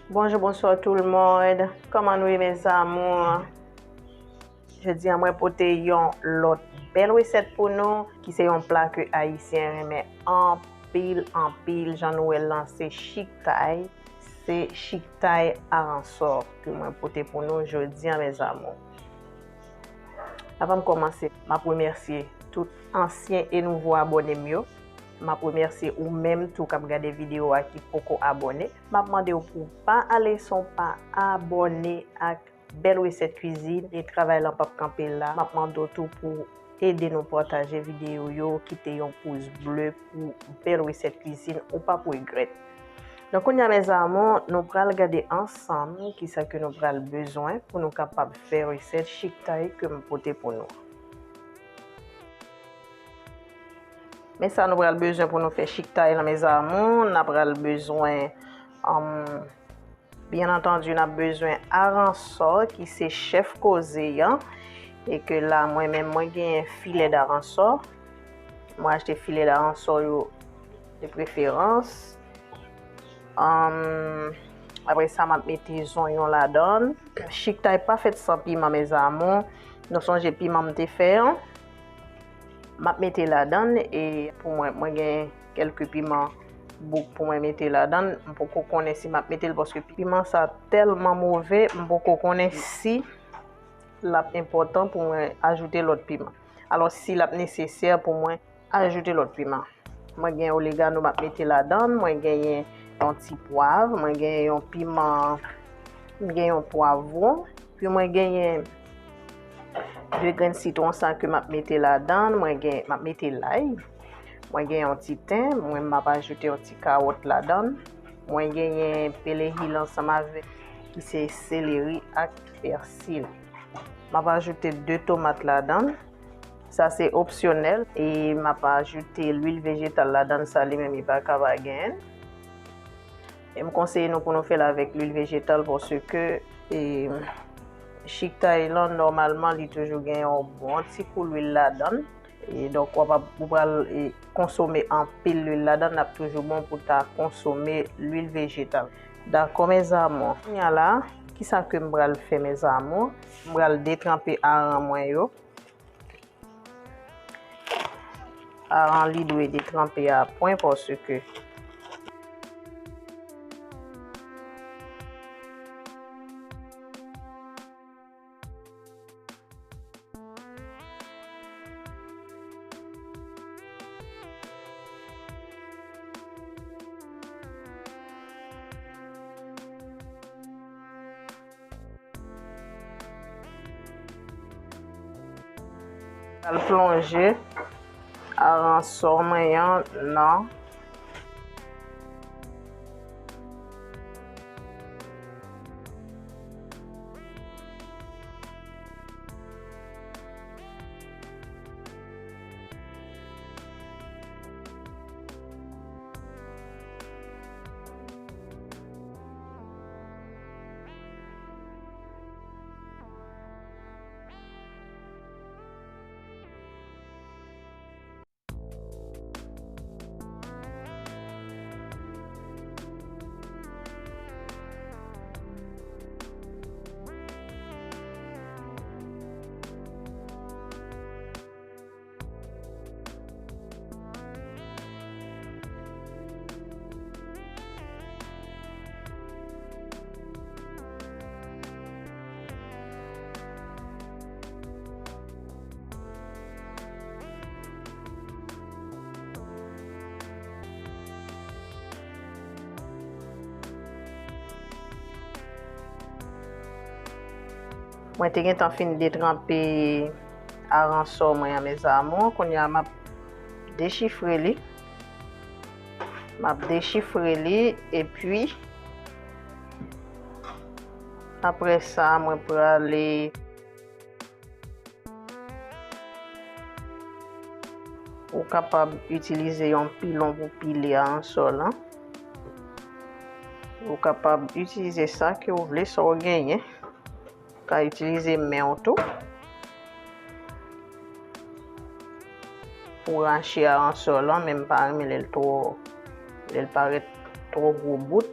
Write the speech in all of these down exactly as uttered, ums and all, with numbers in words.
Bonjou, bonswa tout le monde. Kòman nou ye, mes amours? Jodi a, mwen pote yon lòt bèl resèt pou nou, ki se yon pla ke Ayisyen renmen anpil, anpil. Jan nou wè l lan, se chiktay. Se chiktay aransò ke mwen pote pou nou jodi a, mes amours. Avan m kòmanse, m ap remèsye tout ansyen e nouvo abòne m yo. M ap remèsye ou menm tou k ap gade videyo a ki poko abòne. M ap mande w pou w pa ale san w pa abòne ak Bèl Resèt Kwizin e travay lan p ap kanpe la. M ap mande w tou pou w ede nou pataje videyo yo, kite yon pous ble pou Bèl Resèt Kwizin, ou p ap regrèt. Donk, kounye a, mes amours, nou pral gade ansanm kisa ke nou pral bezwen pou nou kapab fè resèt chiktay ke m pote pou nou. Men sa nou pral bezwen pou nou fè chiktay lan, mes amours, n a pral bezwen, um, byen antandi, n ap bezwen aransò ki se chèf koze a. E ke la, mwen menm, mwen genyen filè d'aransò. Mwen achte filè d'aransò yo de preferans. Anm, apre sa, m ap mete zonyon ladan l. Chiktay pa fèt san piman, mes amours. Nou sonje piman m te fè an? M ap mete ladan l e pou mwen, mwen gen kèlke piman bouk pou mwen mete ladan l. M poko konnen si m ap mete l paske piman sa tèlman move, m poko konnen si l ap enpòtan pou mwen ajoute lòt piman. Alò, si l ap nesesè pou mwen ajoute lòt piman. Mwen gen oregano m ap mete ladan l, mwen genyen yon ti pwav, mwen genyen yon piman, m gen yon pwavwon, pi mwen genyen de grenn sitwon sa ke m ap mete ladan l, mwen gen, m ap mete lay, mwen gen yon ti ten, mwen m ap ajoute yon ti kawòt ladan l, mwen genyen pelehil ansanm avèk ki se seleri ak pèsi. M ap ajoute de tomat ladan l. Sa se opsyonèl. E m ap ajoute lwil vejetal ladan l, sa li menm li pa ka pa genyen. E m konseye nou pou nou fè l avèk lwil vejetal paske, e, chiktay lan, nòmalman, li toujou gen yon bon ti kou lwil ladan l. E donk, w ap, ou pral, e, konsome anpil lwil ladan l, l ap toujou bon pou ta konsome lwil vejetal. Dakò, mes amours. Kounye a la, kisa ke m pral fè, mes amours? M pral detranpe aran mwen yo. Aran li dwe detranpe a pwen paske Al plonje aransò mwen an nan Mwen te gentan fin detranpe aransò mwen an, mes amours. Kounye a, m ap dechifre li. M ap dechifre li, epi apre sa, mwen prale Ou kapab itilize yon pilon pou pile aransò lan. Ou kapab itilize sa ke w vle, sa w genyen. Ou ka itilize men w tou pou rache aransò lan, men m pa renmen lè l twò, lè l parèt twò gwo bout.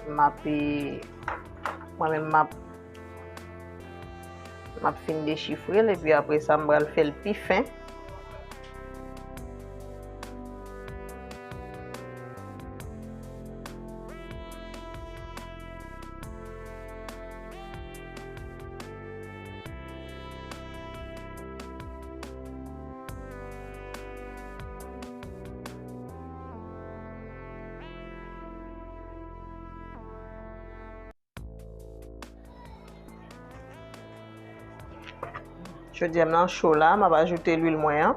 M ap, e, mwen menm m ap, m ap fin dechifre l, epi apre sa, m pral fè l pi fen. Jodi a m nan cho la, m ap ajoute lwil mwen an.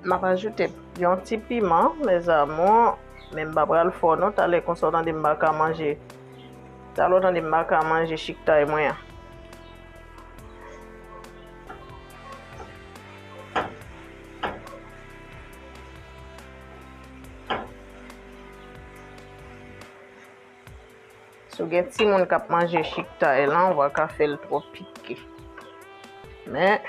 M ap ajoute yon ti piman, mes amours, men m pa pral fò non, talè konsa w tande m pa ka manje. Talè w tande m pa ka manje chiktay mwen an. Si w gen timoun k ap manje chiktay lan, w pa ka fè l twò pike. Men,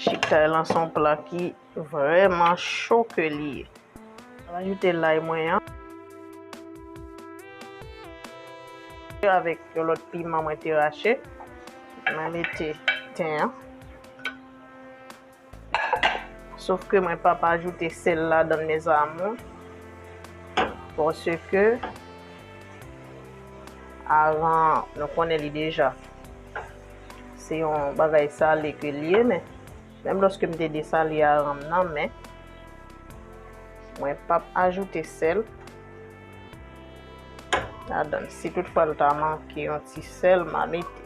chiktay lan se yon pla ki vrèman cho ke li ye. Mwen ajoute lay mwen an. Avèk yon lòt piman mwen te rache. Mwen mete ten an. Sof ke mwen p ap ajoute sèl ladan l, mes amours. Paske aran, nou konnen li deja. Se yon bagay sale ke li ye, men menm lòske m te desale aran m nan, men mwen p ap ajoute sèl ladan l. Si toutfwa l ta manke yon ti sèl, m a mete.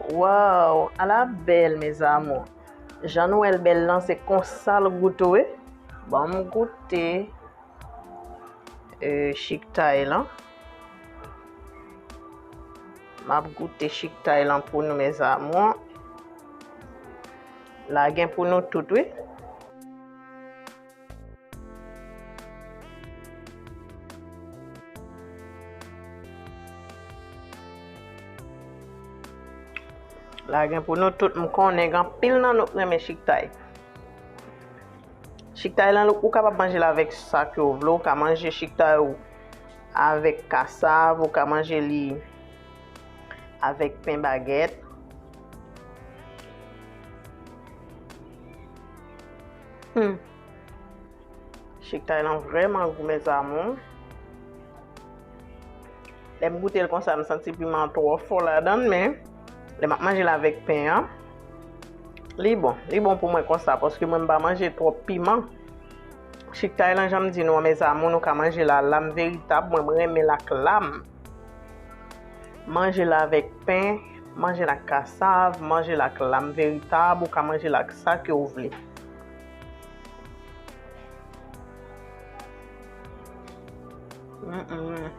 Waw, ala bèl, mes amours. Jan nou wè l bèl lan, se konsa l goute, wi. Ban m goute, euh, chiktay lan. M ap goute chiktay lan pou nou, mes amours. La gen pou nou tout, wi. La gen pou nou tout, m konnen gen anpil nan nou k renmen chiktay. Chiktay lan, ou kapab manje l avèk sa ke w vle. Ou ka manje chiktay ou avèk kasav, ou ka manje li avèk pen bagèt. Hmm. Chiktay lan vrèman gou, mes amours. Lè m goute l konsa, m santi piman an twò fò ladan l, men lè m ap manje l avèk pen an, li bon. Li bon pou mwen konsa, paske mwen m pa manje twòp piman. Chiktay lan, jan m di nou an, mes amours, nou ka manje l a lam veritab. Mwen, m renmen l ak lam. Manje l avèk pen, manje l ak kasav, manje l ak lam veritab, ou ka manje l ak sa ke w vle. Mm, mm.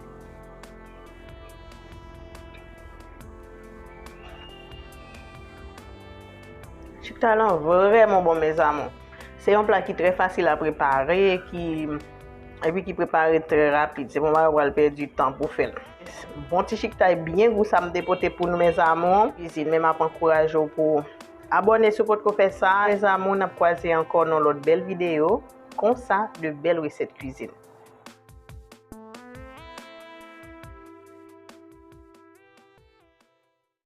Chiktay lan vrèman bon, mes amours. Se yon pla ki trè fasil a prepare, ki, epi ki prepare trè rapid. Se pa yon bagay ou pral pèdi tan pou fè l. Bon ti chiktay byen gou sa m te pote pou nou, mes amours. Kwizin, men m ap ankouraje w pou abòne si w potko fè sa. Mes amours, n ap kwaze ankò nan lòt bèl videyo. Konsa, de bèl resèt kwizin.